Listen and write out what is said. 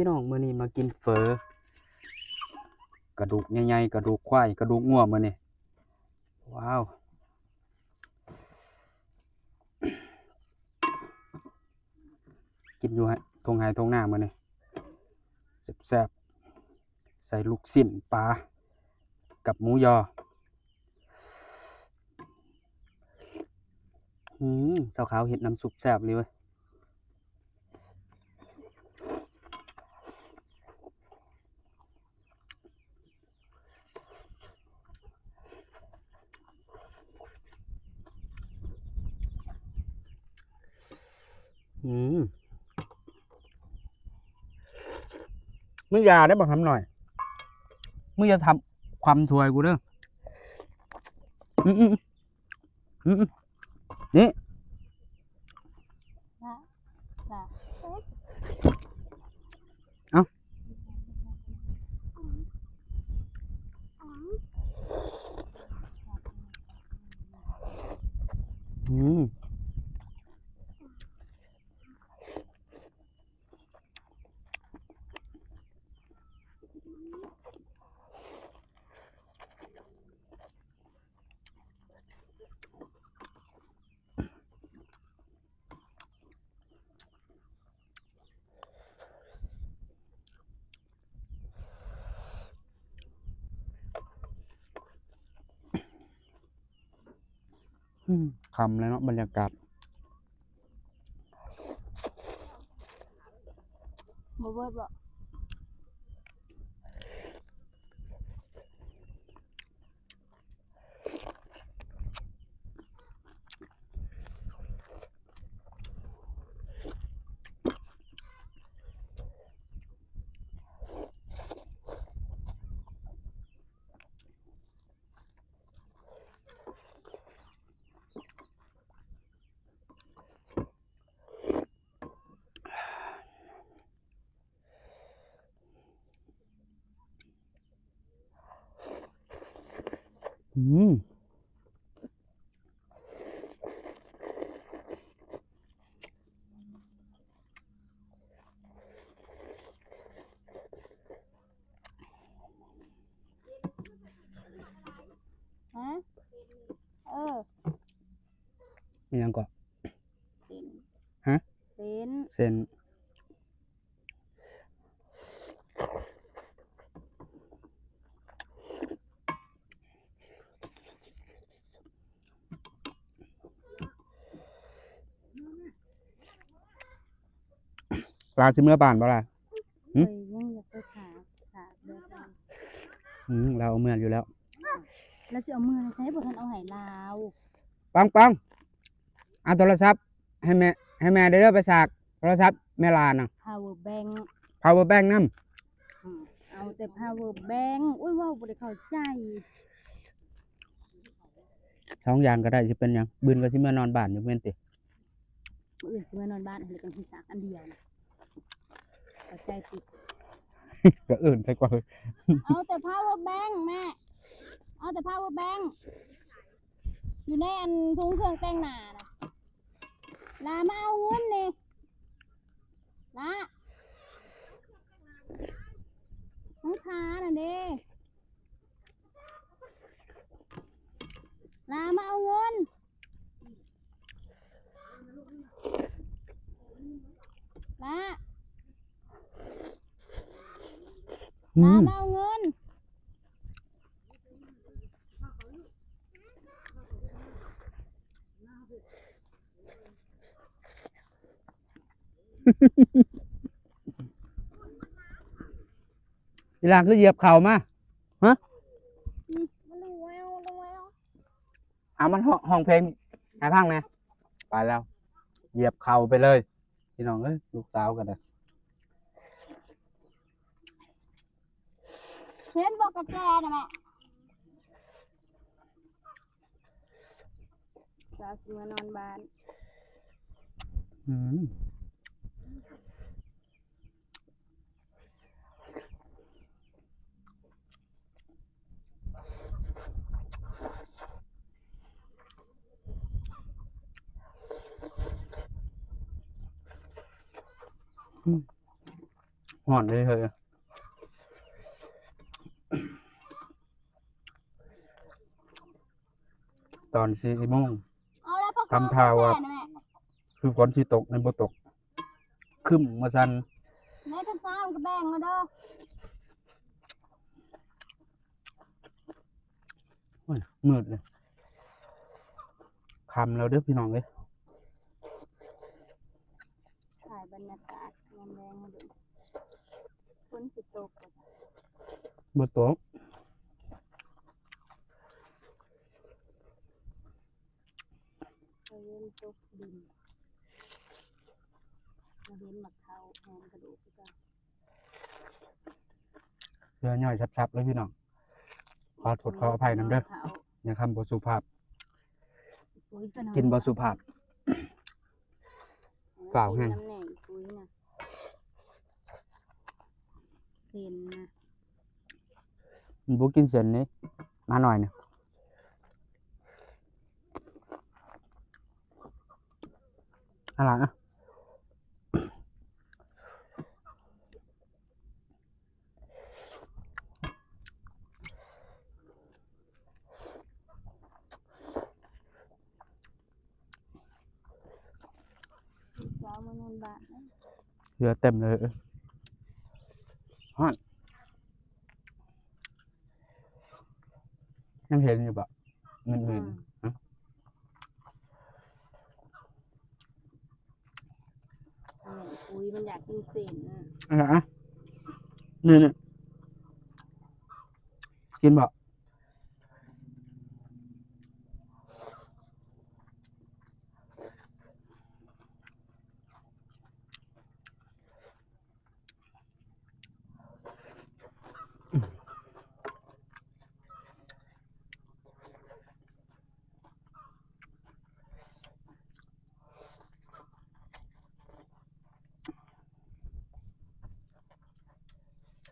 ພີ່ນ້ອງ ມື້ນີ້ມາກິນເຝີ ກະດູກໃຫຍ່ໆ ກະດູກຄວາຍ ກະດູກງົວມື້ນີ້ ວ້າວ ກິນຢູ່ໄຮ່ ທົ່ງໄຮ່ທົ່ງນາມື້ນີ້ ແຊບໆ ໃສ່ລູກຊີ້ນປາກັບໝູຍໍ. ອືມ ສາວຂາວເຮັດນ້ຳຊຸບແຊບອີ່ຫຼີເວີຍ. ອືມ ມຶງຢ່າເດີບັກຄຳນ້ອຍ ມຶງຢ່າທຳຄວາມຖ້ວຍກູເດີ. ອືມໆ ອືມໆ ນີ້ ລະ ລະ ເອົ້າ ອືມ. ອືມ ຄ່ຳແລ້ວເນາະ ບັນຍາກາດ ບໍ່ເບີດບໍ່? ອືມ ຮະ? ເອີ ອີ່ຫຍັງເກາະ? ເສັ້ນ ຮະ? ເສັ້ນ ເສັ້ນ. ຫຼານຊິເມືອບ້ານບໍ່ລະ? ຫຶ? ຂ້ອຍຍັງຢາກໄປຖ້າ ຖ້າແບບນັ້ນ ອືມ ລາວເອົາເມືອຢູ່ແລ້ວ ລາວຊິເອົາເມືອໃສ ບໍ່ທັນເອົາໃຫ້ລາວ. ປັງໆ ເອົາໂທລະສັບໃຫ້ແມ່ ໃຫ້ແມ່ເດີ ໄປສາກໂທລະສັບແມ່ຫຼານນະ ພາວເວີແບັງ ພາວເວີແບັງນຳ ອືມ ເອົາແຕ່ພາວເວີແບັງ. ໂອ້ຍ ເວົ້າບໍ່ໄດ້ເຂົ້າໃຈ ສອງຢ່າງກໍໄດ້ ຊິເປັນຫຍັງ? ບືນກໍຊິເມືອນອນບ້ານຢູ່ແມ່ນຕິ? ມື້ອື່ນຊິມານອນບ້ານ ແລ້ວກໍຊິສາກອັນດຽວນະ ເຂົ້າໃຈຕິ? ກໍເອີ້ນໃສ່ກວ່າ ເອົາແຕ່ພາວເວີແບັງແມ່ ເອົາແຕ່ພາວເວີແບັງ ຢູ່ໃນອັນຖົງເຄື່ອງແຕ່ງໜ້ານະ. ລາມາເອົາເງິນນີ້ ລາ ຂອງຂ້ານັ້ນເດ້ ລາມາເອົາເງິນ. ລາ ອືມ ລາມາເອົາເງິນ. ອີ່ຫຼ້າຄືຢຽບເຂົ້າມາ ຮະ? ອືມ ມັນແວວ ມັນແວວ. ເອົາ ມັນຮ້ອງ ຮ້ອງເພງໃຫ້ຟັງແດ່. ໄປແລ້ວ ຢຽບເຂົ້າໄປເລີຍ ພີ່ນ້ອງເອີຍ ລູກສາວກໍໄດ້. ເຫັນບໍ່ກະແຈນະແມ່? ສາວຊິເມືອນອນບ້ານ. ອືມ. ອືມ. ຮ້ອນເດ້ເຮີ້ຍ ຕອນສີ່ໂມງ ເອົາແລ້ວ ທຳທ່າວ່າ ຄືຝົນຊິຕົກ ແມ່ນບໍ່ຕົກ ຄຶ້ມວ່າຊັ້ນ ແມ່ນ ຄັນເຊົ້າກໍແບ່ງເອົາເດີ. ໂອ້ຍ ມືດເລີຍ ຄ່ຳແລ້ວເດີພີ່ນ້ອງເອີຍ ຖ່າຍບັນຍາກາດຍາມແລງໃຫ້ເບິ່ງ ຝົນຊິຕົກບໍ່? ບໍ່ຕົກ ຕາເວັນຕົກດິນ ມາເຫັນໝາກເທົ້າຫອມກະດູກຄືກັນ. ເຫຼືອຍ່ອຍສັບໆເລີຍພີ່ນ້ອງ ຂໍໂທດຂໍອະໄພນຳເດີ ຢ່າຄຳບໍ່ສຸພາບ ໂອ້ຍ ກິນບໍ່ສຸພາບ ຟ້າວແຮງ ກິນນຳແໜ່ອີກປຸ້ຍນະ ເສັ້ນນະ ມັນບໍ່ກິນເສັ້ນນີ້ ມາໜ້ອຍນະ ອະລະ ເຫຼືອເຕັມເລີຍ ຮ້ອນ ຍັງເຫັນຢູ່ບໍ່? ມັນອື່ນ ອືມ ຮະ? ອັນນີ້ ອຸ້ຍ ມັນຢາກກິນເສັ້ນ ອືມ ອ່ະ ນີ້ໆ ກິນບໍ່?